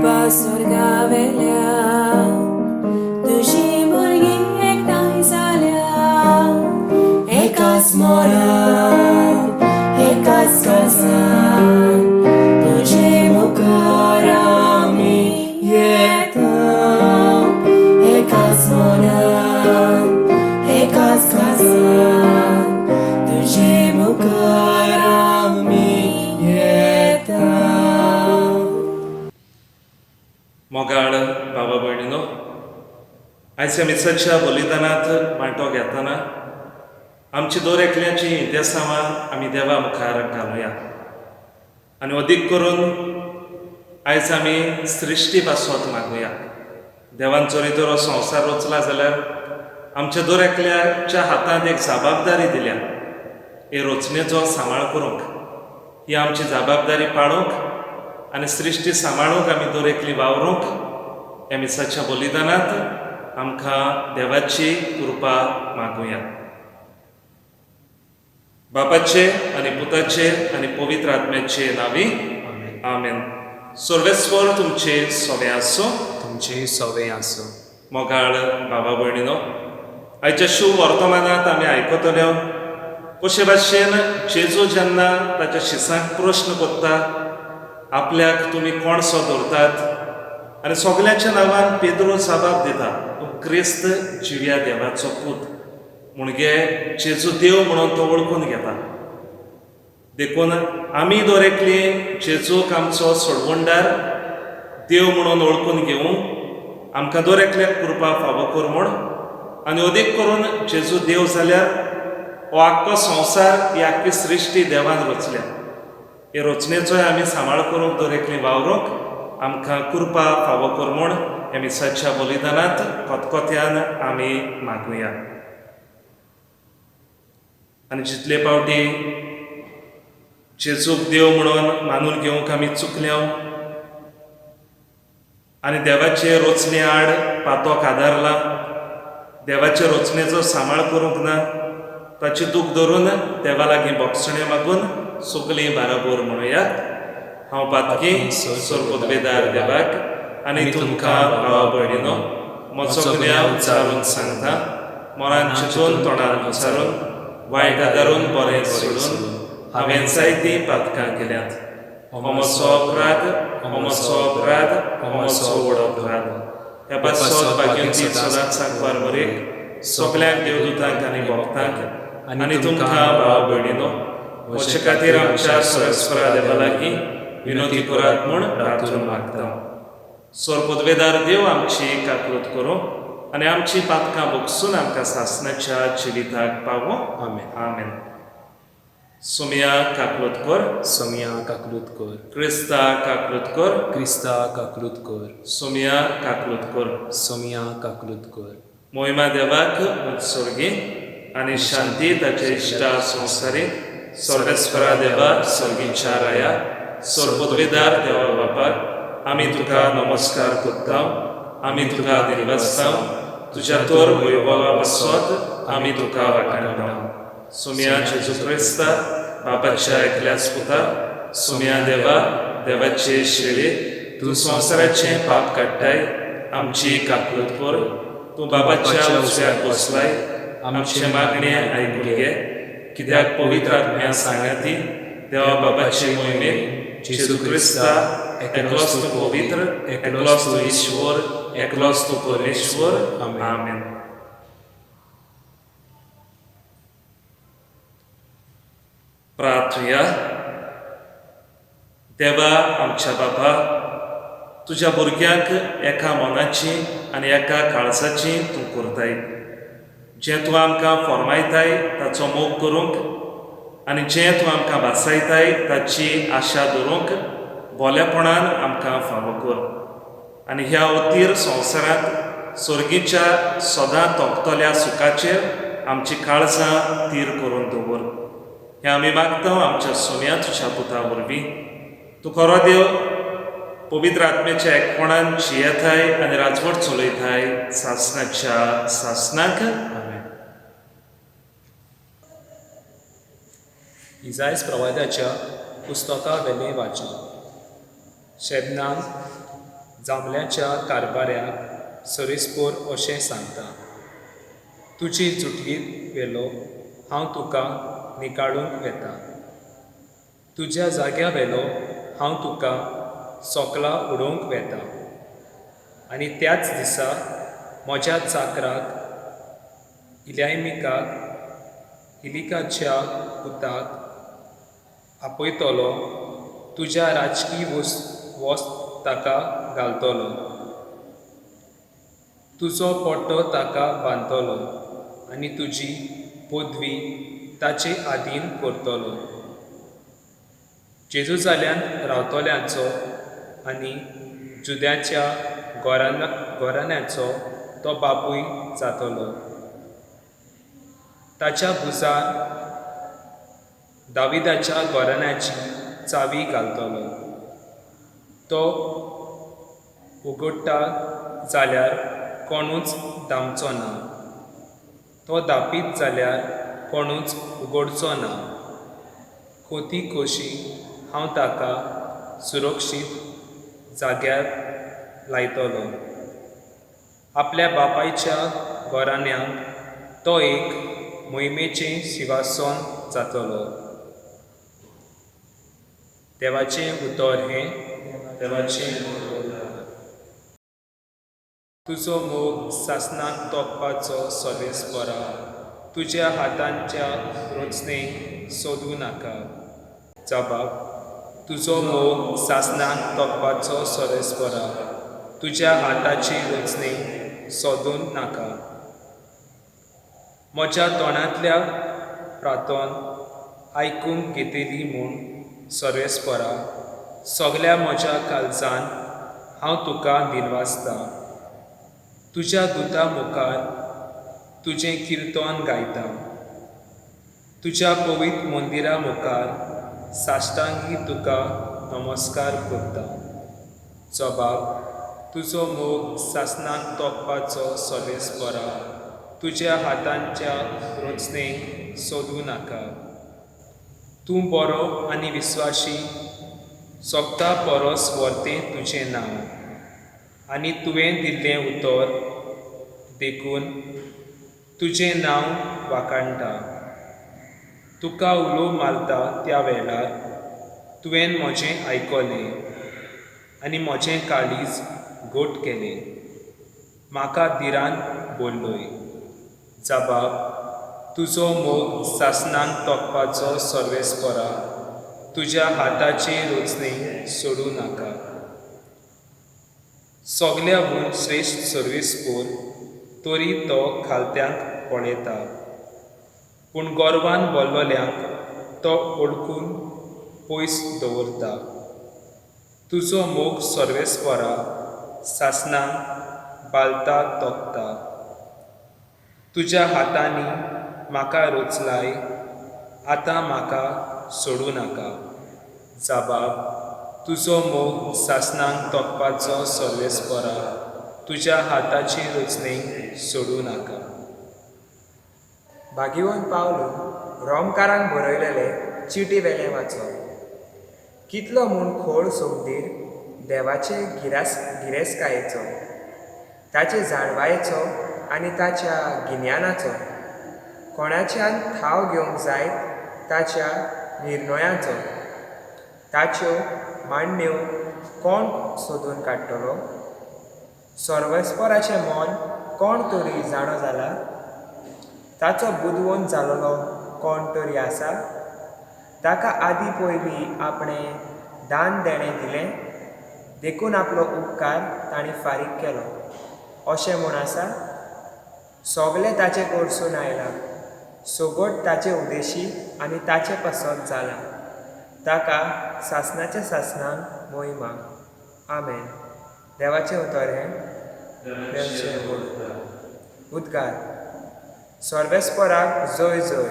बाबा स्वर्गावेल्या तुजी भुरगीं एकठांय जाल्या एकाच मोरान एकाच काळजान तुजे मुखार आमी येता एकाच मनान एकाच काळजान तुजे मुखार आमी येता. मोगाळ बाबा भयणीनो, आयच्या मिसाच्या बलिदानांत वांटो घेतना आमची दर एकल्याची इंतेसांवां आमी देवा मुखार घालुया आनी अदीक करून आयज आमी सृश्टी पासत मागुया. देवान जरी तर हो संवसार रचला जाल्यार आमच्या दर एकल्याच्या हातांत एक जबाबदारी दिल्या हे रचनेचो सांबाळ करूंक. ही आमची जबाबदारी पाळूंक आनी सृश्टी सांबाळूंक आमी दर एकली वावरूंक ह्या मिसाच्या बलिदानांत आमकां देवाची कृपा मागुया. बापाचे आनी पुताचे आनी पवित्र आत्म्याचे नांवी आमेन. सर्वेस्वर तुमचे सोवे आसूं. तुमचे सवे आसूं. मोगाळ बाबा भयणीनो, आयच्या शुभ वर्तमानांत आमी आयकतले कशे भाशेन जेजू जेन्ना ताच्या शिसांक प्रश्न करता आपल्याक तुमी कोण सो दवरतात आनी सगल्यांच्या नांवान पेद्रो जबाब दिता तूं क्रिस्त जिव्या देवाचो पूत. म्हणगे जेजू देव म्हणून तो वळखून घेता. देखून आमी दर एकली जेजूक आमचो सोडवणदार देव म्हणून वळखून घेवंक आमकां दर एकल्याक कृपा फावो कर म्हूण आनी अदीक करून जेजू देव जाल्यार हो आख्खो संवसार ही आख्खी सृश्टी देवान रचल्या. हे रचनेचोय आमी सांबाळ करूंक दर एकली वावरूंक आमकां कृपा फावो कर म्हूण ह्या मिसाच्या बलिदानांत खतखत्यान आमी मागुया. आनी जितले पावटी जेजूक देव म्हणून मानून घेवंक आमी चुकल्या आनी देवाचे रचणे आड पातोक आदारला, देवाचे रचनेचो सांबाळ करूंक ना, ताची दूख धरून देवा लागीं बोगसणें मागून सगलीं बाराबोर म्हणुया. हांव पातकी सोर पदवेदार देवाक आनी तुमकां भावा भयणीनो म्हजो गुन्यांव उच्चारून सांगता. मनान चिंतून तोंडान उच्चारून वायट आदारून बरें सोडून हांवें जायतीं पातकां केल्यात. हो म्हजो अपराध, हो म्हजो अपराध, हो म्हजो व्हड अपराध. ह्या पासत भाग्यवंती सदांच सांगपार मरेक सगल्यांक देवदूतांक आनी भक्तांक आनी तुमकां भाव भयणीनो म्हजे खातीर आमच्या सरस्वरा देवा लागीं विनोती करात म्हूण प्रार्थून मागता. सोर पदवेदार देव आमची काकूत करूं आनी आमची पातकां भोगसून आमकां सासणाच्या जिविताक पावो. आमेन. आमेन. सोमया काकूत कर. सोमया काकूत कर. क्रिस्ता काकूत कर. क्रिस्ता काकूत कर. सोमया काकूत कर. सोमया काकूत कर. मोहिमा देवाक उत्सर्गी आनी शांती ताचे इश्टा संवसारी. सर्वेस्परा देवा, सर्गीच्या राया, सोर पदवेदार देवा बापाक आमी तुका नमस्कार करता, आमी तुका दिनवासता. तुज्या तर वैभवा पासत आमी तुका वाखाणटा. सोमया जेजू क्रिस्ता, बापाच्या एकल्याच पुता, सोमया देवा, देवाचे शेळे, तूं संवसाराचें पाप काडटाय, आमची काकूत कर. तूं बाबाच्या उजव्याक बसलाय, आमचें मागणें आयकून घे. कित्याक पवित्र आत्म्या सांगाती देवा बाबाचे मोहिमेक जेजू क्रिस्ता, एकलोच तूं पवित्र, एकलोच तूं ईश्वर, एकलोच तूं परमेश्वर. आमेन. प्रार्थुया. देवा आमच्या बाबा, तुज्या भुरग्यांक एका मनाची आनी एका काळजाची तूं करताय. जें तूं आमकां फॉर्मायताय ताचो मोग करूंक आनी जें तूं आमकां भासायताय ताची आशा दवरूंक बोलेपणान आमकां फावो कर. आनी ह्या अतीर संवसारांत सर्गीच्या सदां तोंपतल्या सुखाचेर आमची काळजां तीर करून दवर. हें आमी मागता आमच्या सोम्या तुज्या पुता वरवीं. तूं खरो देव, पवित्र आत्म्याच्या एकपणान जियेताय आनी राजवट चलयताय सासणाच्या सासणाक. आमेन. इजायस प्रवाद्याच्या पुस्तका वेलें वाचन. शेबनान जांबल्याच्या कारभाऱ्याक सरेस्पोर अशें सांगता, तुजी जुटली वेलो हांव तुका निकाळूंक वेता, तुज्या जाग्या वेलो हांव तुका सोकला उडोवंक वेता. आनी त्याच दिसा म्हज्या चाकराक इल्यामिकाक इलिकाच्या पुताक आपयतलो, तुज्या राजकी वस्त ताका घालतलो, तुजो पट्टो ताका बांदतलो आनी तुजी पदवी ताचे आदीन करतलो. जेरुजाल्यांत रावतल्यांचो आनी जुद्याच्या घराण्याचो तो बापूय जातलो. ताच्या भुजार दाविदाच्या घराण्याची चावी घालतलो. तो उगडटा जाल्यार कोणूच दामचो ना, तो दापीत जाल्यार कोणूच उगडचो ना. खोती खोशी हांव ताका सुरक्षीत जाग्यार लायतलो. आपल्या बापायच्या घराण्यांक तो एक मोहिमेचें शिवासन जातलो. देवाचें उतर हें देवाचें. तुजो मोग सासणाक तोपपाचो सर्वेस्परा, तुज्या हातांच्या रचनेक सोदूं नाका. जबाब, तुजो मोग सासणाक तोपपाचो सर्वेस्परा, तुज्या हाताची रचनेक सोदूं नाका. म्हज्या तोंडांतल्या प्रातोन आयकूंक घेतली म्हूण सर्वेस्परा, सगल्या म्हज्या काळजान हांव तुका दिनवासता. तुज्या दुता मुखार तुजें किर्तन गायता, तुज्या पवित्र मंदिरा मुखार साश्टांगी तुका नमस्कार करता. जबाब, तुजो मोग सासणाक तोपपाचो सर्वेस्परा, तुज्या हातांच्या रचनेक सोदूं नाका. तूं बरो आनी विस्वाशी, सोगता परस व्हरतें तुजें नांव, आनी तुवें दिल्लें उतर देखून तुजें नांव वाखाणटा. तुका उलो मारता त्या वेळार तुवें म्हजें आयकलें आनी म्हजें काळीज घट केलें, म्हाका धिरान बोल्लोय. जबाब, तुजो मोग सासणाक तोपपाचो सर्वेस्परा, तुज्या हाताची रचनेक सोडूं नाका. सगल्याहून श्रेश्ठ सर्वेस्पोर तरी तो खालत्यांक पळयता, पूण गर्वान बोल्लोल्यांक तो ओळखून पयस दवरता. तुजो मोग सर्वेस्परा सासणाक बालता तोपता. तुज्या हातांनी म्हाका रचलाय, आतां म्हाका सोडूं नाका. जबाब, तुजो मोग सासणाक तोपपाचो सर्वेस्परा, तुज्या हाताची रचनेक सोडूं नाका. भागिवन पावलून रोमकारांक बरयलेले चिटी वेलें वाचप. कितलो म्हूण खोल सोमतीर देवाचे गिरेस्तकायेचो, ताचे जाणवायेचो आनी ताच्या गिन्यानाचो, कोणाच्यान थाव घेवंक जायत ताच्या निर्णयाचो, ताच्यो मांडण्यो कोण सोदून काडटलो? सर्वेस्पराचें मन कोण तरी जाणो जाला? ताचो बुदवंत जालोलो कोण तरी आसा? ताका आदी पयलीं आपणें दान देणें दिलें, देखून आपलो उपकार तांणी फारीक केलो अशें म्हूण आसा. सगलें ताचे कडसून आयलां, सगट ताचे उदेशी आनी ताचे पासत जालां. ताका सासणाच्या सासणाक मोहिमा. आमेन. देवाचें उतर हें देवाचें उद्गार. सर्वेस्पराक जय जय.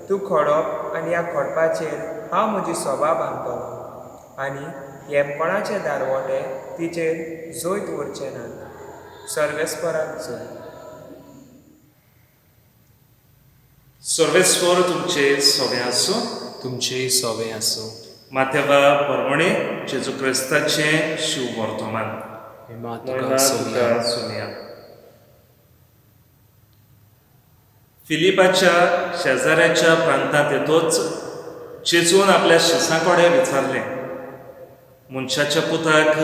तूं खडप आनी ह्या खडपाचेर हांव म्हजी सोबा बांदतलो आनी येमकोणाचे दारवोटे तिचेर जैत उरचे नात. सर्वेस्पराक जय. सर्वेस्वर तुमचे सवे आसूं, तुमचे सोवे आसूं. माथ्यावा परवणे जेजू क्रिस्ताचें शिव वर्तमान. महिमा तुका महिमा सोमया. तुका सुमया. फिलिपाच्या शेजाऱ्याच्या प्रांतांत येतोच जेजून आपल्या शिसां कडेन विचारलें, मनशाच्या पुताक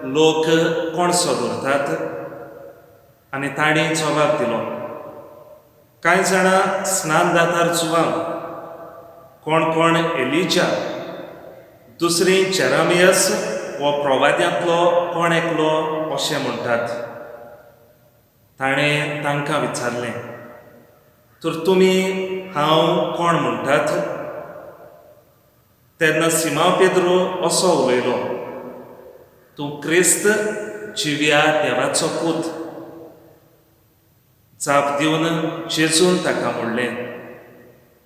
लोक कोणसो दवरतात? आनी तांणी जबाब दिलो, कांय जाणां स्नान दातार जुवांव, कोण कोण एलिजा, दुसरी जेरामियस वो प्रवाद्यांतलो कोण एकलो अशें म्हणटात. ताणें तांकां विचारलें, तर तुमी हांव कोण म्हणटात? तेन्ना सिमांव पेद्रू असो उलयलो, तूं क्रिस्त जिव्या देवाचो पूत. जाप दिवन जेजून ताका म्हणलें,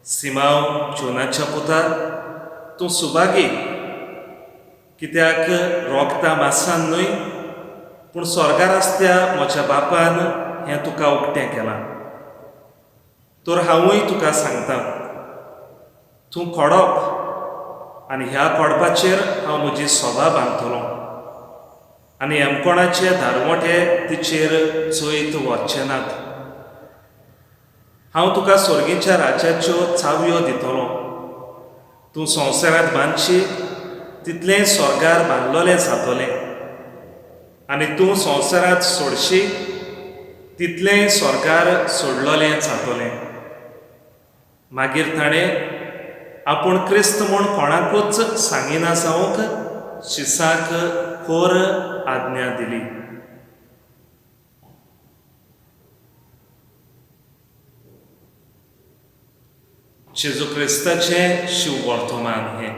सिमांव जोनाच्या पुता, तूं सुभागी, कित्याक रोगता मासान न्हय पूण स्वर्गार आसत्या म्हज्या बापान हें तुका उक्तें केलां. तर हांवूय तुका सांगता, तूं कोडप आनी ह्या कोडपाचेर हांव म्हजी सोबा बांदतलो आनी येमकोणाचे दारवोटे तिचेर जैत व्हरचे नात. हांव तुका स्वर्गीच्या राज्याच्यो चावयो दितलो. तूं संवसारांत बांदशी तितलें स्वर्गार बांदलोलें जातलें आनी तूं संवसारांत सोडशी तितलें स्वर्गार सोडलोलें जातलें. मागीर ताणें आपूण क्रिस्त म्हूण कोणाकूच सांगिना जावंक शिसाक खर आज्ञा दिली. जेजू क्रिस्ताचें शिव वर्तमान हें.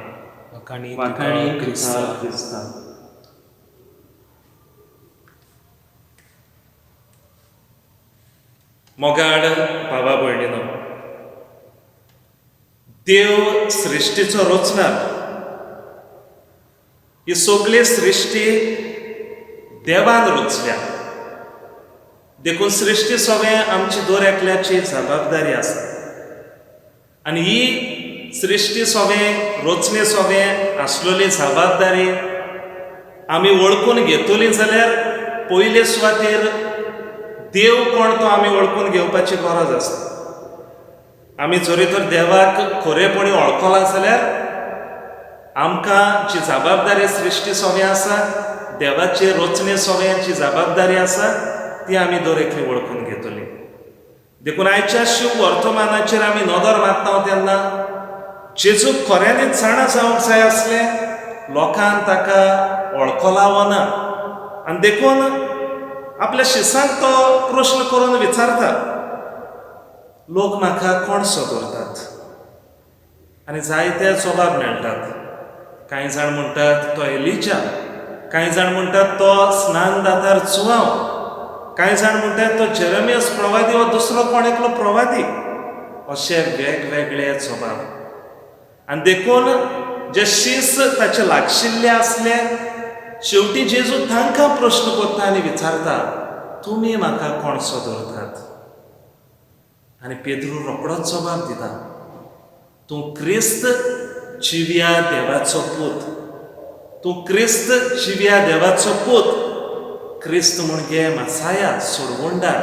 वाखाणी वाखाणी तुका क्रिस्ता. क्रिस्ता. मोगाळ बाबा भयणीनो, देव सृश्टीचो रचणार. ही सगळी सृश्टी देवान रचल्या, देखून सृश्टी सगळें आमची दर एकल्याची जबाबदारी आसा. आनी ही सृश्टी सगळें रचणे सगळें आसलेली जबाबदारी आमी वळखून घेतली जाल्यार पयले सुवातेर देव कोण तो आमी वळखून घेवपाची गरज आसा. आमी जरी तर देवाक खरेपणी वळखला जाल्यार आमकां जी जबाबदारी सृश्टी सगळें आसा, देवाचे रचणे सगळ्यांची जबाबदारी आसा, ती आमी दर एकली वळखून घेतली. देखून आयच्या शिव वर्तमानाचेर आमी नदर मारता तेन्ना जेजूक खऱ्यांनीच जाणा जावंक जाय आसलें, लोकान ताका वळखला वो ना. आनी देखून आपल्या शिसांक तो प्रश्न करून विचारता, लोक म्हाका कोणसो दवरतात? आनी जायते जबाब मेळटात. कांय जाण म्हणटात तो एलिजा, कांय जाण म्हणटात तो स्नान दातार जुवांव, कांय जाण म्हणटात तो जेरमियस प्रवादी वा दुसरो कोण एकलो प्रवादी. अशे वेगवेगळे जबाब. आनी देखून जे शीस ताचे लागशिल्ले आसले, शेवटी जेजू तांकां प्रश्न करता आनी विचारता, तुमी म्हाका कोणसो दवरतात? आनी पेद्रू रोखडोच जबाब दिता, तूं क्रिस्त जिव्या देवाचो पूत. तूं क्रिस्त जिव्या देवाचो पूत. क्रिस्त म्हणजे मासाया, सोडवणदार.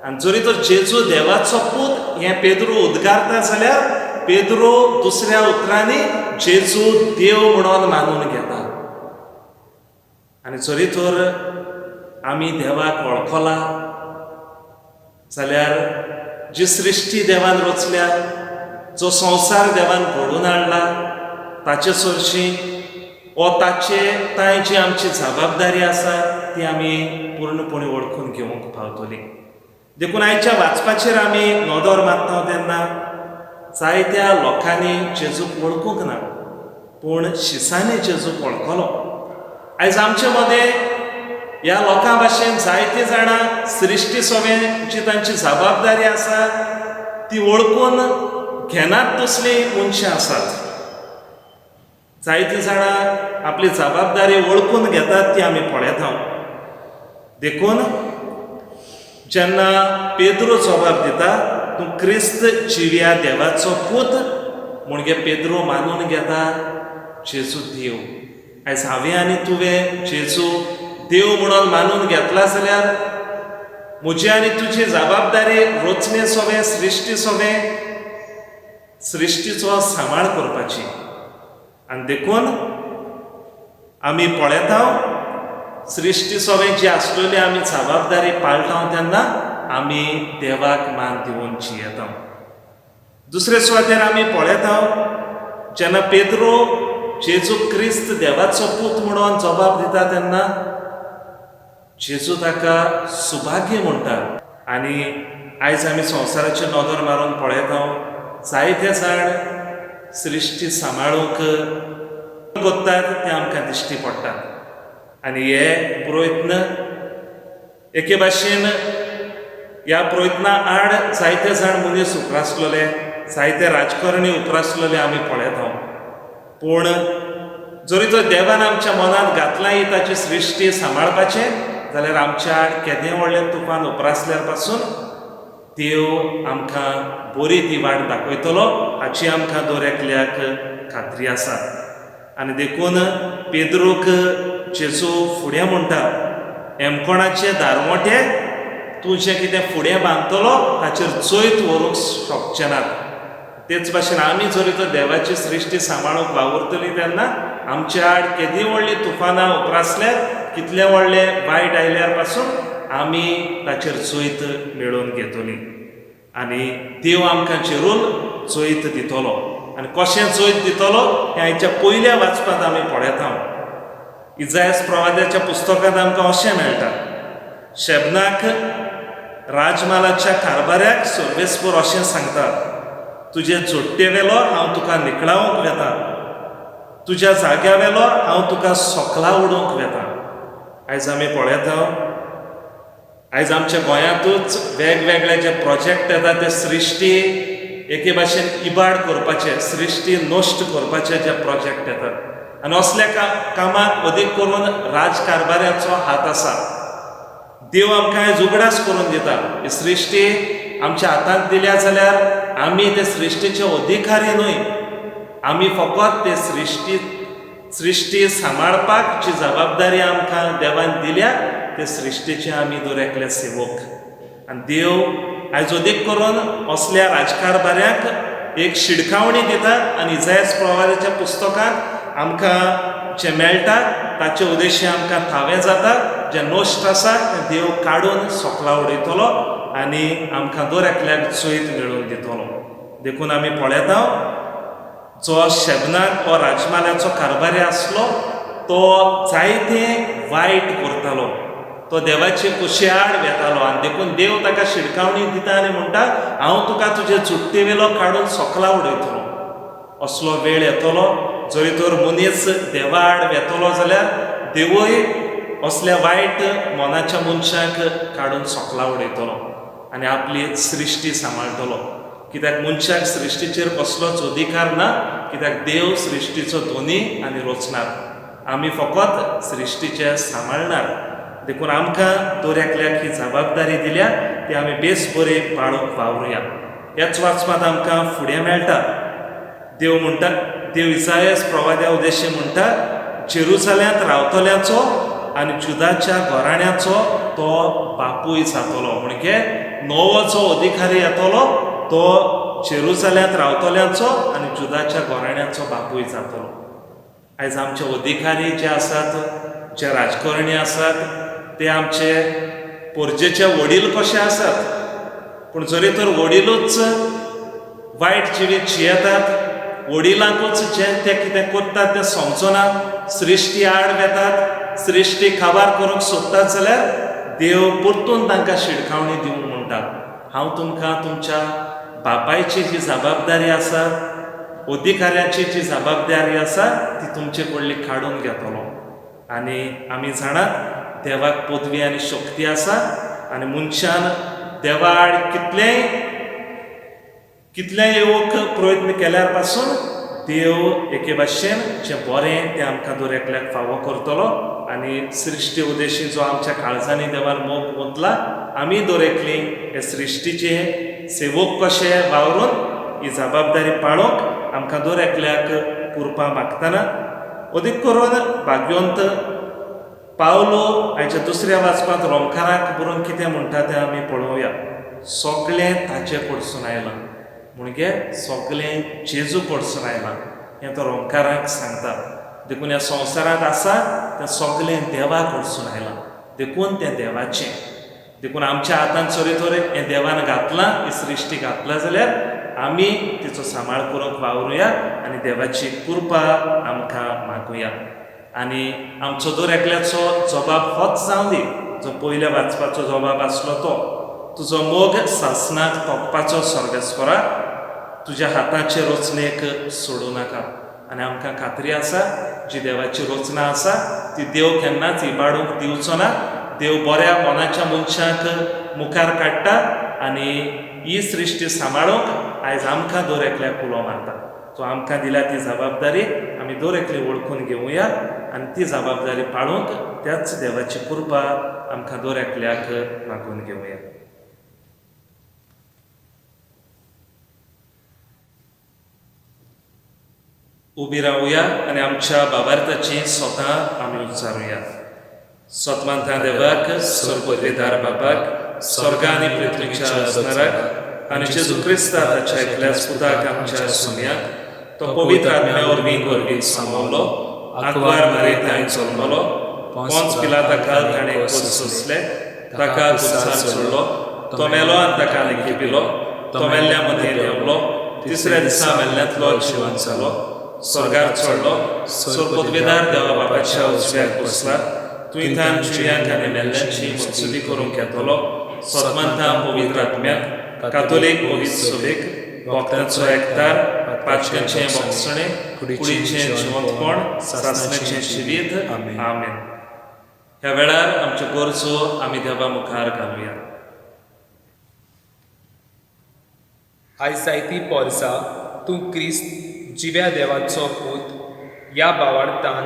आनी जरी तर जेजू देवाचो पूत हें पेद्रू उद्गारता जाल्यार पेद्रू दुसऱ्या उतरांनी जेजू देव म्हणून मानून घेता. आनी जरी तर आमी देवाक वळखला जाल्यार जी सृश्टी देवान रचल्या, जो संवसार देवान घडोवन हाडला, ताचे सरशी वो ताचे तांय जी आमची जबाबदारी आसा ती आमी पूर्णपणी वळखून घेवंक पावतली. देखून आयच्या वाचपाचेर आमी नदर मारता तेन्ना जायत्या लोकांनी जेजूक वळखूंक ना, पूण शिसांनी जेजूक वळखलो. आयज आमचे मदें ह्या लोकां भाशेन जायतीं जाणां सृश्टी सगळें जी तांची जबाबदारी आसा ती वळखून घेनात तसलीं मनशां आसात. जायतीं जाणां आपली जबाबदारी वळखून घेतात ती आमी पळयता. देखून जेन्ना पेद्रो जबाब दिता, तूं क्रिस्त जिव्या देवाचो पूत, म्हणजे पेद्रो मानून घेता जेजू देव. आयज हांवें आनी तुवें जेजू देव म्हणून मानून घेतला जाल्यार म्हजी आनी तुजी जबाबदारी रचने सोवें, सृश्टी सोवें, सृश्टीचो सांबाळ करपाची. आनी देखून आमी पळयता सृश्टी सोवें जी आसलेली आमी जबाबदारी पाळटा तेन्ना आमी देवाक मान दिवन जियेता. दुसरे सुवातेर आमी पळयता जेन्ना पेद्रो जेजू क्रिस्त देवाचो पूत म्हणून जबाब दिता तेन्ना जेजू ताका सुभाग्य म्हणटा. आनी आयज आमी संवसाराचेर नदर मारून पळयता जायते जाण सृश्टी सांबाळूंक करतात ते आमकां दिश्टी पडटात. आनी हे प्रयत्न एके भाशेन ह्या प्रयत्ना आड जायते जाण मनीस उप्रासलेले, जायते राजकारणी उप्रासलेले आमी पळयता. पूण जरी तर देवान आमच्या मनांत घातलां ही ताची सृश्टी सांबाळपाचें जाल्यार आमच्या आड केदें व्हडलें तुफान उप्रासल्यार पासून देव आमकां बरी ती वाट दाखयतलो हाची आमकां दर एकल्याक खात्री आसा. आनी देखून पेद्रूक जेजू फुडें म्हणटा, हेमकोणाचे दारवोटे तूं जें कितें फुडें बांदतलो ताचेर जैत व्हरूंक शकचे नात. तेच भाशेन आमी जरी तर देवाची सृश्टी सांबाळूंक वावुरतली तेन्ना आमच्या आड केदी व्हडली तुफानां उप्रासल्यार, कितले व्हडले वायट आयल्यार पासून आमी ताचेर जैत मेळोवन घेतली आनी देव आमकां चिरून जैत दितलो. आनी कशें जैत दितलो हें आयच्या पयल्या वाचपांत आमी पळयता. इजायस प्रवाद्याच्या पुस्तकांत आमकां अशें मेळटा, शेबनाक राजमालाच्या कारभाऱ्याक सर्वेस्पर अशें सांगता, तुजे जोडटे वेलो हांव तुका निकळावंक वेता, तुज्या जाग्या वेलो हांव तुका सोकला उडोवंक वेता. आयज आमी पळयता आयज आमच्या गोंयांतूच वेगवेगळे जे प्रोजेक्ट येता ते सृश्टी एके भाशेन इबाड करपाचे, सृश्टी नश्ट करपाचे जे प्रोजेक्ट येतात. आनी असल्या कामाक अदीक करून राजकारभाऱ्याचो हात आसा. देव आमकां आयज उगडास करून दिता, ही सृश्टी आमच्या हातांत दिल्या जाल्यार आमी ते सृश्टीचे अधिकारी न्हय, आमी फकत ते सृश्टी सांबाळपाक जी जबाबदारी आमकां देवान दिल्या ते सृश्टीचे आमी दर एकले सेवक. आनी देव आयज अदीक करून असल्या राजकारभाऱ्यांक एक शिडकावणी दिता. आनी इजायस प्रवादाच्या पुस्तकांत आमकां जें मेळटा ताचे उद्देश्य आमकां थावें जाता, जें नश्ट आसा तें देव काडून सोकला उडयतलो आनी आमकां दर एकल्याक जैत मेळोवन दितलो. देखून आमी पळयता जो शेबनाक हो राजमाल्याचो कारभारी आसलो तो जायते वायट करतालो, तो देवाचे कुशे आड वेतालो. आनी देखून देव ताका शिडकावणी दिता आनी म्हणटा, हांव तुका तुजे चुट्टे वेलो काडून सोकला उडयतलो. असलो वेळ येतलो जरी तर मनीस देवा आड वेतलो जाल्यार देवूय असल्या वायट मनाच्या मनशाक काडून सोकला उडयतलो आनी आपली सृश्टी सांबाळटलो. कित्याक मनशाक सृश्टीचेर कसलोच अधिकार ना, कित्याक देव सृश्टीचो धनी आनी रचणार, आमी फकत सृश्टीचे सांबाळणार. देखून आमकां दर एकल्याक ही जबाबदारी दिल्या ती आमी बेस बरी पाळूंक वावरुया. ह्याच वाचपांत आमकां फुडें मेळटा, देव म्हणटा, देव इसायस प्रवाद्या उद्देश्य म्हणटा, जेरुजाल्यांत रावतल्याचो आनी जुदाच्या घराण्याचो तो बापूय जातलो. म्हणजे नवो जो अधिकारी येतलो तो जेरुजाल्यांत रावतल्याचो आनी जुदाच्या घराण्याचो बापूय जातलो. आयज आमचे अधिकारी जे आसात, जे राजकारणी आसात, ते आमचे पोरजेचे वडील कशे आसात, पूण जरी तर वडिलूच वायट जिवीत जियेतात, वडिलांकूच जें ते कितें करतात तें समजना, सृश्टी आड वेतात, सृश्टी काबार करूंक सोदतात जाल्यार देव परतून तांकां शिडकावणी दिवंक म्हणटा, हांव तुमकां तुमच्या बापायची जी जबाबदारी आसा, अधिकाऱ्याची जी जबाबदारी आसा ती तुमचे कडली काडून घेतलो. आनी आमी जाणात देवाक पदवी आनी शक्ती आसा आनी मनशान देवा आड कितलेय येवक प्रयत्न केल्यार पासून देव एके भाशेन जें बरें तें आमकां दर एकल्याक फावो करतलो. आनी सृश्टी उद्देशी जो आमच्या काळजांनी देवान मोग ओतला, आमी दर एकली हे सृश्टीचे सेवक कशे वावरून ही जबाबदारी पाळोवंक आमकां दर एकल्याक कुरपा मागतना अदीक करून भाग्यवंत पावलो आयच्या दुसऱ्या वाचपांत रोमकाराक बरोवन कितें म्हणटा तें आमी पळोवया. सगळें ताचे कडसून आयलां, म्हणजे सगळें जेजू कडसून आयलां हें तो रोमकाराक सांगता. देखून ह्या संवसारांत आसा तें सगळें देवा कडसून आयलां, देखून तें देवाचें. देखून आमच्या हातान चोरी थोरे हें देवान घातलां, ही सृश्टी घातला जाल्यार आमी तिचो सांबाळ करूंक वावरुया आनी देवाची कृपा आमकां मागुया. आनी आमचो दर एकल्याचो जबाब होच जावं दी, जो पयल्या वाचपाचो जबाब आसलो तो, तुजो मोग सासणाक तोपपाचो सर्वेस्परा, तुज्या हाताचे रचणेक सोडूं नाका. आनी आमकां खात्री आसा जी देवाची रचना आसा ती देव केन्नाच इबाडूंक दिवचो ना. देव बऱ्या मनाच्या मनशांक मुखार काडटा आनी ही सृश्टी सांबाळूंक आयज आमकां दर एकल्याक उलो मारता. तो आमकां दिल्या ती जबाबदारी आमी दर एकली वळखून घेवया आनी ती जबाबदारी पाळूंक त्याच देवाची कृपा आमकां दर एकल्याक मागून घेवया. उबी रावया आनी आमच्या बाबार्थाची स्वता आमी उच्चारुया. सतमानता देवाक, सर्वपदवीदार बाबाक, स्वर्ग आनी पृथ्वीच्या रचणाराक आनी जेजू क्रिस्ता ताच्या एकल्याच पुताक आमच्या सुम्याक, तो पवित्र आत्म्या वरवीं गर्भीत सामावलो, आंकवार मारी जल्मलो, पोंच पिलाता खाल ताणें खोस सोंसले, ताका कुर्सार सोडलो, तो मेलो आनी ताका लिखिपिलो, तो मेल्ल्या मदीं देंवलो, तिसऱ्या दिसा मेल्ल्यांतलो जिवन जालो, स्वर्गार चडलो, सर्वपदवीदार देवा बापाच्या उजव्याक बसला, तुवें थान जिव्यांक आनी मेल्ल्यांची मत्सुदी करूंक येतलो. सतमंता पवित्र आत्म्याक, कातोलीक पवित्र सभेक, भक्तांचो एकतार, पाचकांचें भोगसणें, कुडीचें जिवंतपण, सासणाचें जिवीत. आमेन. ह्या वेळार आमच्यो गरजो आमी देवा मुखार घालुया. आयज जायती पोरसा तूं क्रिस्त जिव्या देवाचो पूत ह्या बावार्थान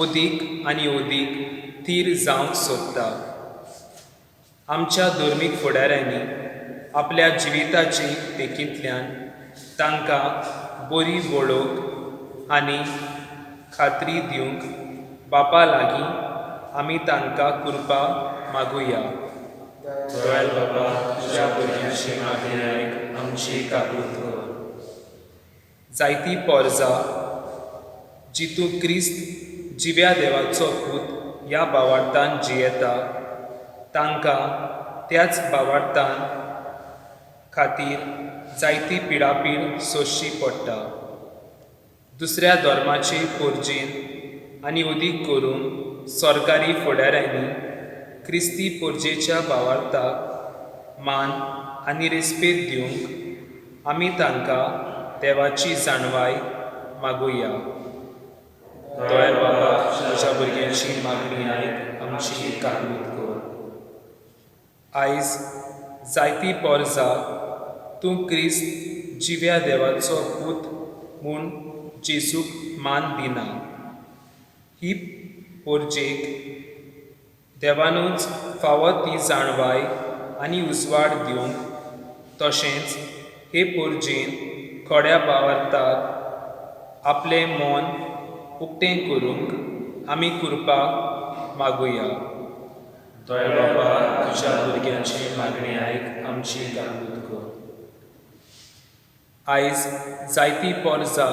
ओदीक आनी ओदीक थीर जावंक सोदता. आमच्या धर्मीक फुडाऱ्यांनी आपल्या जिविताची देखींतल्यान तांकां बरी वळख आनी खात्री दिवंक बापा लागीं आमी तांकां कृपा मागुया. दयाळ बाबा, तुज्या भुरग्यांची मागणी आयक, आमची काकूत कर. जायती पोरजा जी तूं क्रिस्त जिव्या देवाचो पूत ह्या बावार्थान जियेता तांकां त्याच बावार्थान खातीर जायती पिडापीड सोंसची पडटा. दुसऱ्या धर्माचे पोरजेन आनी उदीक करून सरकारी फुडाऱ्यांनी क्रिस्ती पोरजेच्या बावार्थाक मान आनी रेस्पेद दिवंक आमी तांकां देवाची जाणवाय मागुया. दयाळ बाबा, तुज्या भुरग्यांची मागणी आयक, आमची काकूत कर. आयज जायती पोरजा तूं क्रिस्त जिव्या देवाचो पूत म्हूण जेजूक मान दिना. ही पोरजेक देवानूच फावो ती जाणवाय आनी उजवाड दिवंक, तशेंच हे पोरजेन थोड्या बावार्थाक आपलें मन उक्तें करूंक आमी कृपा मागुया. दयाळ बाबा, तुज्या भुरग्यांची मागणी आयक, आमची काकूत कर. आयज जायती पोरजा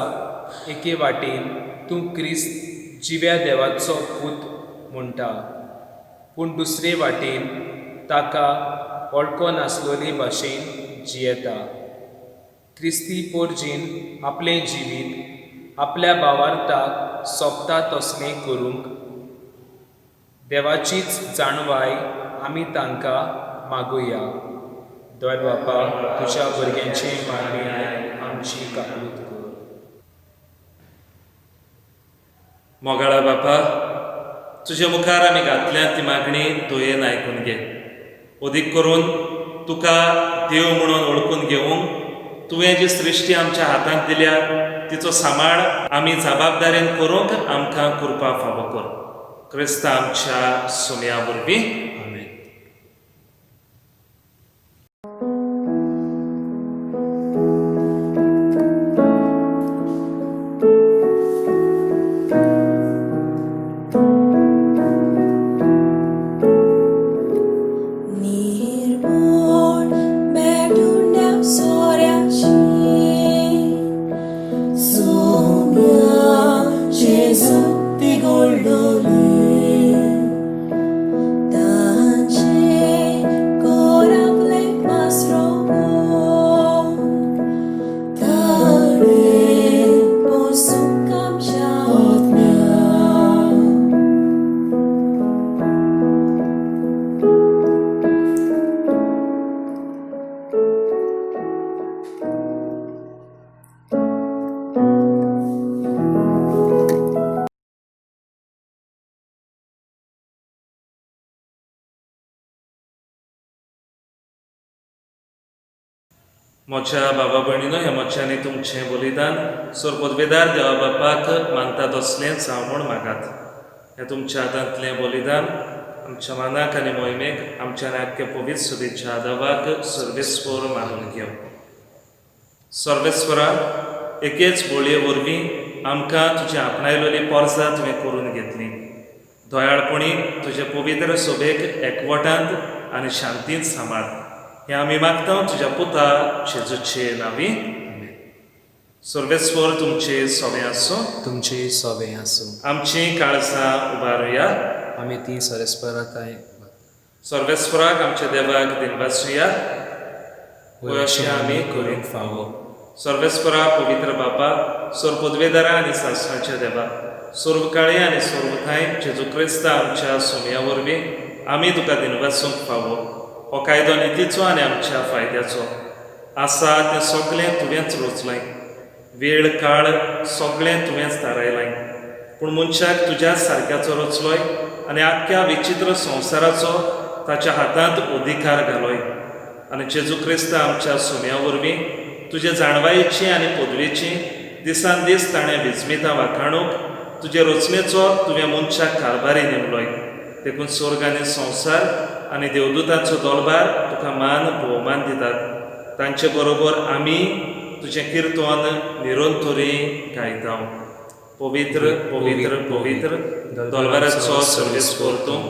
एके वाटेन तूं क्रिस्त जिव्या देवाचो पूत म्हणटा, पूण दुसरे वाटेन ताका वळखो नासलोले भाशेन जियेता. क्रिस्ती पोरजेन आपलें जिवीत आपल्या बावार्थाक सोबता तसलें करूंक देवाचीच जाणवाय आमी तांकां मागुया. दयाळ बापा, तुज्या भुरग्यांची मागणी आयक, आमची काकूत कर. मोगाळा बापा, तुज्या मुखार आमी घातल्या ती मागणी दयेन आयकून घे. अदीक करून तुका देव म्हणून वळखून घेवंक तुवें जी सृश्टी आमच्या हातांत दिल्या तिचो सांबाळ आमी जबाबदारेन करूंक आमकां कृपा फावो कर. क्रिस्ता आमच्या सुम्या वरवीं. आमेन. म्हज्या बाबा भयणीनो, हें म्हजें आनी तुमचें बलिदान सोरपदवेदार देवा बापाक मानता तसलेंच हांव म्हूण मागात. हें तुमच्या हातांतलें बलिदान आमच्या मानाक आनी मोहिमेक आमच्या आख्खे पवित्र सुबेच्या दावाक सर्वेस्पर मानून घेवं. सर्वेस्परा, एकेच बोळये वरवीं आमकां तुजें आपणायलेली पोरसां तुवें करून घेतली. दयाळपणी तुजे पवित्र सोबेक एकवटांत आनी शांतींत सांबाळ. हें आमी मागता तुज्या पुता जेजूचे नांवी. सर्वेस्पर तुमचे सोबें आसूं. तुमचे सोबें आसूं. आमचीं काळजां उबारुया. आमी ती सर्वेस्पराताय सर्वेस्पराक आमच्या देवाक दिनवासुया. वय अशें आमी करूंक फावो. सर्वेस्परा, पवित्र बापा, सर्व पदवेदारा आनी सासणाच्या देवा, सर्व काळे आनी सर्व ठांय जेजू क्रिस्ता आमच्या सोम्या वरवीं आमी तुका दिनवासूंक फावो. हो कायदो नितीचो आनी आमच्या फायद्याचो आसा. तें सगळें तुवेंच रचलें. वेळ काळ सगळें तुवेंच थारायलें. पूण मनशाक तुज्या सारक्याचो रचलोय आनी आख्ख्या विचित्र संवसाराचो ताच्या हातांत अधिकार घालोय. आनी जेजू क्रिस्ता आमच्या सोम्या वरवीं तुजे जाणवायेची आनी पदवेची दिसान दीस ताणें विस्मितां वाखाणूंक तुजे रचनेचो तुवें मनशाक कारभारी नेमलोय. देखून स्वर्ग आनी संवसार आनी देवदूतांचो दोलबार तुका मान भोवमान दितात. तांचे बरोबर आमी तुजें किर्तन निरंतरी गायता. पवित्र, पवित्र, पवित्र, दोलबाराचो सर्वेस्पर तूं.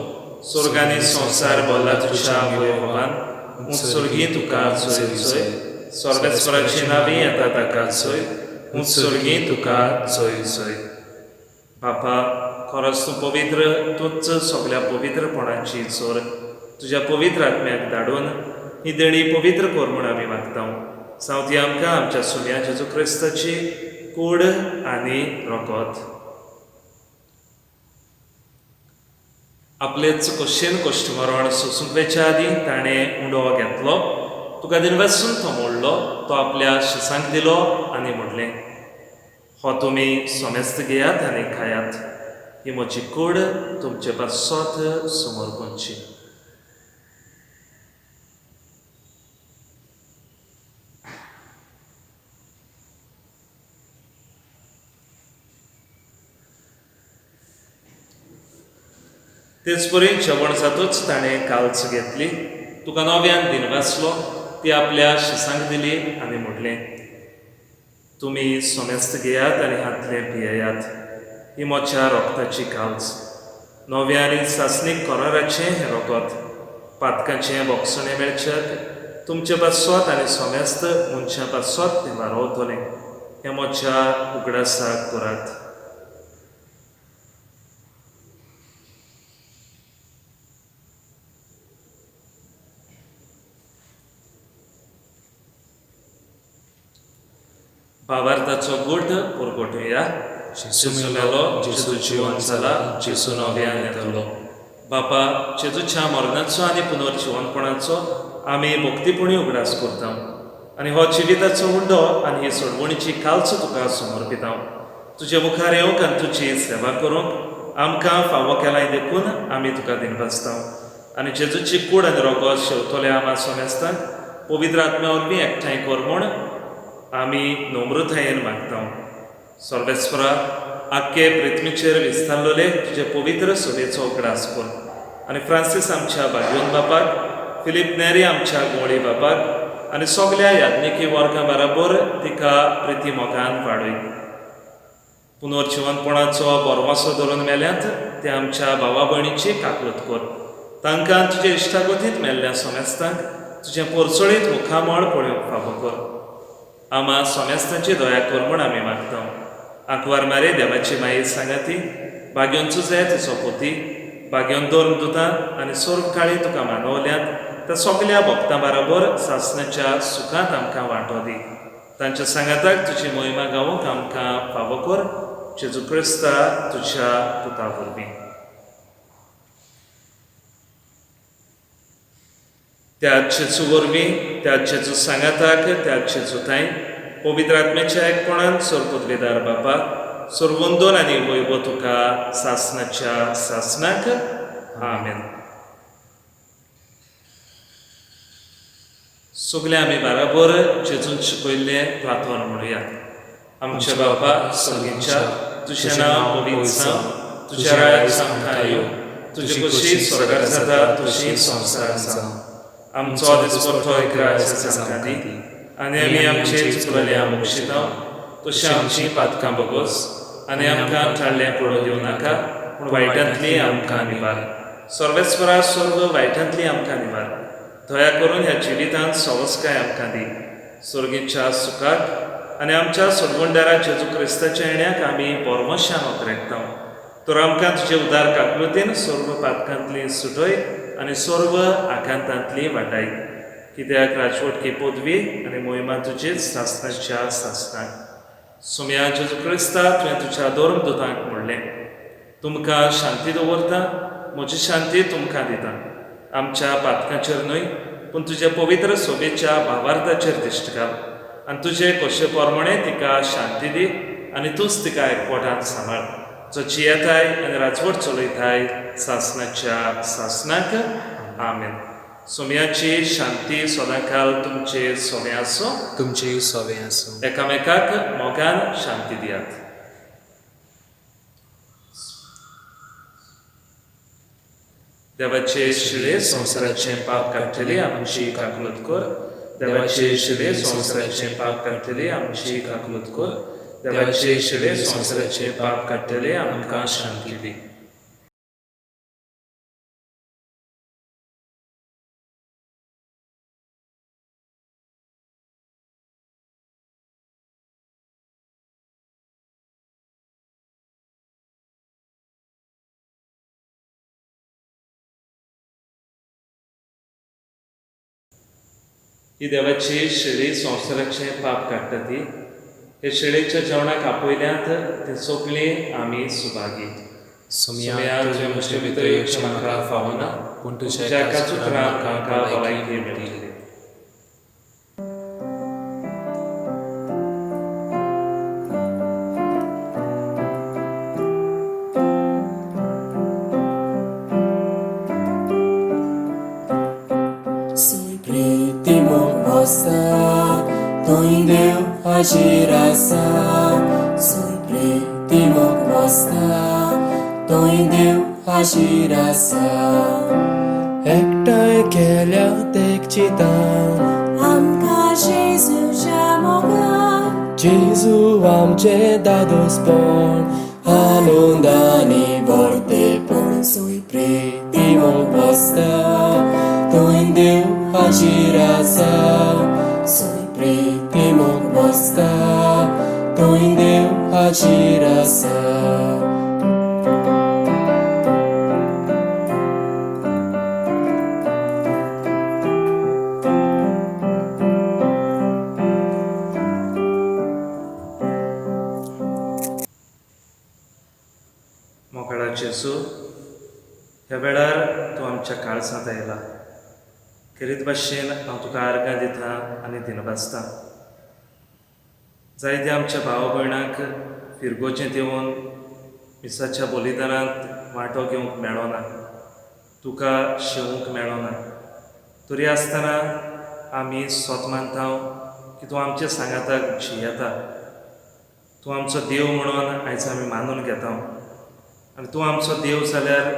स्वर्ग आनी संवसार भरला तुज्या वैभवान. उंच स्वर्गी तुका जय जय. सर्वेस्पराची नांवी येता ताका जय. उंच स्वर्गी तुका जय जय. बापा, खरोच तूं पवित्र, तूंच सगल्या पवित्रपणाची जोर. तुज्या पवित्र आत्म्याक धाडून ही देणी पवित्र कर म्हूण आमी मागता. सावती आमकां आमच्या सुम्या जेजू क्रिस्ताची कूड आनी रगत. आपलेच कशेन कश्ट मरण सोसूंक वेच्या आदीं ताणें उंडो घेतलो, तुका दिनवासून तो मोडलो, तो आपल्या शिसांक दिलो आनी म्हणलें, हो तुमी समेस्त घेयात आनी खायात. ही म्हजी कूड तुमचे पासत समर्पणची. तेच परी जेवण जातूच ताणें काल्च घेतली, तुका नव्यान दिनवासलो, ती आपल्या शिसांक दिली आनी म्हणलें, तुमी समेस्त घेयात आनी हातलें पियेयात. ही म्हज्या रोगताची काल्च. नव्या आनी सासणीक कराराचें हें रोगत. पातकाचें बोगसणें मेळच्याक तुमचे पासत आनी समेस्त मनशां पासत तें वारोवतलें. हें म्हज्या उगडासाक करात. भावार्थाचो गूट परगटुया. जेजू मेलो, जेजू जिवन जाला, जेजू नव्यान येतलो. बापा, जेजूच्या मरणाचो आनी पुनर्जिवनपणाचो आमी भक्तीपणी उगडास करता आनी हो जिविताचो उंडो आनी ही सोडवणीची कालचो तुका समर्पिता. तुजे मुखार येवंक आनी तुजी सेवा करूंक आमकां फावो केलाय देखून आमी तुका दिनवासता. आनी जेजूची कूड आनी रोगत शेवतले आमा समेस्तांक पवित्र आत्म्या वरवीं एकठांय कर म्हूण आमी नम्रतायेन मागता. सर्वेस्परा, आख्खे पृथ्वीचेर विस्तारलेले तुजे पवित्र सभेचो उगडास कर आनी फ्रांसीस आमच्या भाग्योन बापाक, फिलीप नेरी आमच्या गोळी बापाक आनी सगल्या याज्ञिकी वर्गां बराबर तिका प्रिती मोगान वाडय. पुनर्जिवनपणाचो बरवासो धरून मेल्यात ते आमच्या भावा भयणीची काकलूत कर. तांकां तुजे इश्टागतींत मेल्ल्या समेस्तांक तुजें पोरचोळीत मुखामळ पळोवंक फावो कर. आमा समेस्तांची दया कर म्हूण आमी मागता. आंकवार मारे देवाची माई सांगाती, भाग्योन चुजे तिचो पोती, भाग्योन दोन दुतां आनी सर्व काळी तुका मानवल्यात त्या सगल्या भक्तां बराबर सासणाच्या सुखांत आमकां वांटो दी. तांच्या सांगाताक तुजी मोहिमा गावूंक आमकां फावो कर. जेजू क्रिस्ता तुज्या पुता वरवीं. त्या जेजू वरवीं, त्या जेजू सांगाताक, त्या जेजू थांय पवित्र आत्म्याच्या एकपणान सर्वपदवेदार बापा, सर्वंदोन आनी वैभव तुका सासणाच्या सासणाक. आमेन. सगळे आमी बाराबर जेजून शिकयल्लें प्रार्थना म्हणुया. आमच्या बापा सर्गीच्या, तुजें नांव पवित्र जावं, तुजें राज्य आमकां येवं, तुजी खोशी स्वर्गार जाता तशी संवसारांत जावं. आमचो दिसपट्टो ग्रास आमकां दी आनी आमी आमचे चुकलेल्या मोक्षिता तशें आमची पातकां बगोस आनी आमकां थाडलें पडून दिवं नाका, पूण वायटांतली आमकां निवार. सर्वेस्वरा सर्व वायटांतली आमकां निवार. दया करून ह्या जिवितांत सवस्काय आमकां दी. सर्गीच्या सुखाक आनी आमच्या सोडवणदारा जेजू क्रिस्ताच्या येण्याक आमी बोरमशान ओतरेकता. तर आमकां तुजे उदार काकलुतीन सर्व पातकांतली सुटय आनी सर्व आकांतांतली वाटाय. कित्याक राजवटकी पदवी आनी मोहिमा तुजीच सासणाच्या सासणाक. सोम्या जेजू क्रिस्ता, तुवें तुज्या धर्म दुतांक म्हणलें, तुमकां शांती दवरता, म्हजी शांती तुमकां दिता. आमच्या पातकांचेर न्हय पूण तुज्या पवित्र सोबेच्या भावार्थाचेर दिश्ट घाल आनी तुजे खोशे प्रमाणे तिका शांती दी आनी तूंच तिका एकवटान सांबाळ, जो जियेताय आनी राजवट चलयताय सासणाच्या सासणाक. आमेन. सोम्याची शांती सदांकाल तुमचे सोवे आसूं, तुमचे सोवे आसूं. एकामेकाक मोगान शांती दियात. देवाचे शिळे संवसाराचें पाप काडटली आमची काकलूत कर. देवाचे शिळे संवसाराचें पाप काडटली आमची काकलूत कर. देवाचे शिळे संवसाराचें पाप काडटले आमकां शांती दी. ही देवाची शेळी संवसाराचें पाप काडटा ती. हे शेळीच्या जेवणाक आपयल्यांत ते सगळीं आमी सुभागी. सोम्या, तुजें म्हजे भितर येवचें म्हाका फावना, पूण तुज्या एकाच उतरान म्हाका भलायकी मेळटली. थंय देव हाजीर आसा, सुय प्रिती मोग बसता, थंय देव हाजीर आसा. एकठांय केल्या तेक चिंतान आमकां जेजूच्या मोगान, जेजू आमचें दादोसपण आनंदानी भरतेपण. सुय प्रिती मोग बसता, थंय देव हाजीर आसा, सुय प्रिती मोग बसता, थंय देव हाजीर आसा. मोगाळा जेजू, ह्या वेळार तूं आमच्या काळजांत आयला. खेरीत भाशेन हांव तुका आर्गां दिता आनी दिनवासता. जायत्या आमच्या भाव भयणांक फिरगोजेंत येवन मिसाच्या बलिदानांत वांटो घेवंक मेळना, तुका शेवूंक मेळना. तरी आसतना आमी सोत मानता की तूं आमच्या सांगाताक जियेता. तूं आमचो देव म्हणून आयज आमी मानून घेता. आनी तूं आमचो देव जाल्यार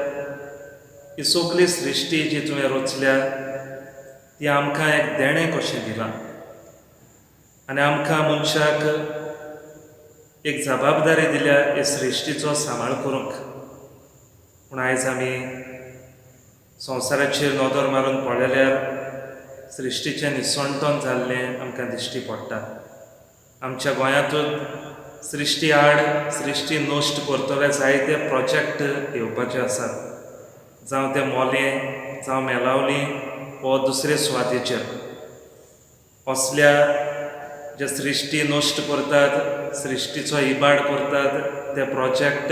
ही सगली सृश्टी जी तुवें रचल्या ती आमकां एक देणें कशें दिलां आनी आमकां मनशाक एक जबाबदारी दिल्या हे सृश्टीचो सांबाळ करूंक. पूण आयज आमी संवसाराचेर नदर मारून पळयल्यार सृश्टीचें निसणटण जाल्लें आमकां दिश्टी पडटा. आमच्या गोंयांतूच सृश्टी आड सृश्टी नश्ट करतले जायते प्रोजेक्ट येवपाचे आसात, जावं ते मोलें, जावं मेलावली वो दुसरे सुवातेचेर. असल्या जे सृश्टी नश्ट करतात, सृश्टीचो इबाड करतात ते प्रोजेक्ट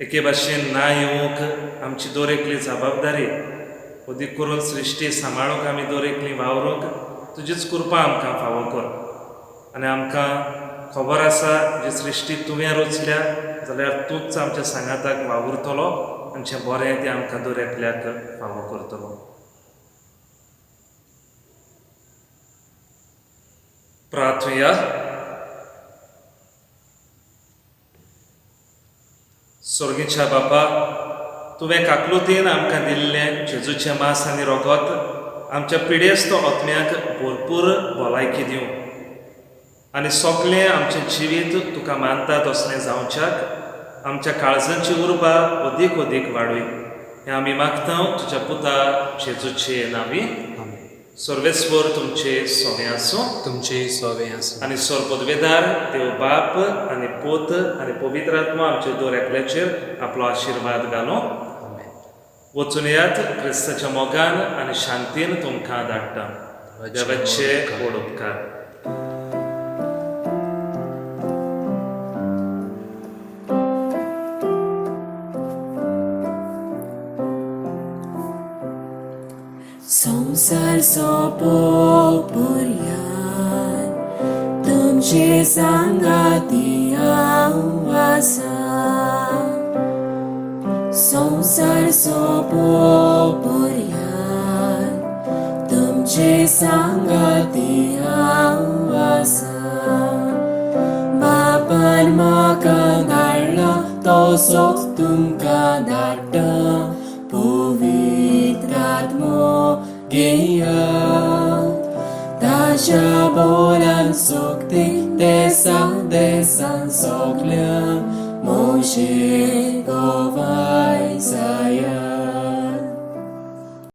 एके भाशेन ना येवंक आमची दर एकली जबाबदारी. अदीक करून सृश्टी सांबाळूंक आमी दर एकली वावरूंक तुजीच कृपा आमकां फावो कर. आनी आमकां खबर आसा जी सृश्टी तुवें रचल्या जाल्यार तूंच आमच्या सांगाताक वावुरतलो आनी जें बरें तें आमकां दर एकल्याक फावो करतलो. प्रार्थुया. सोर्गीच्या बापा, तुवें काकलुतीन आमकां दिल्लें जेजूचें मांस आनी रोगत आमच्या पिडेस्त आत्म्याक भरपूर भलायकी दिवं आनी सगळें आमचें जिवीत तुका मानता तसलें जावच्याक आमच्या काळजांची उर्बा अदीक अदीक वाडय. हें आमी मागता तुज्या पुता जेजूचे नांवी. सर्वेस्वर तुमचे सोवे आसूं. तुमचे सोवे आसूं. आनी सोर पदवेदार देव बाप आनी पूत आनी पवित्र आत्मा आमचे दर एकल्याचेर आपलो आशिर्वाद घालूं. वचून येयात. क्रिस्ताच्या मोगान आनी शांतीन तुमकां धाडटा. देवाचे व्हड उपकार. संवसार सोंपो पर्यान तुमचे सांगाती हांव आसा. संवसार सोंपो पर्यान तुमचे सांगाती हांव आसा. बापान म्हाका धाडला तसोच तुमकां धाडटा. पवित्र आत्मो घेयात. ताच्या बोलान सोगते देसा देसान सगल्या मोशे गोवाय जाया.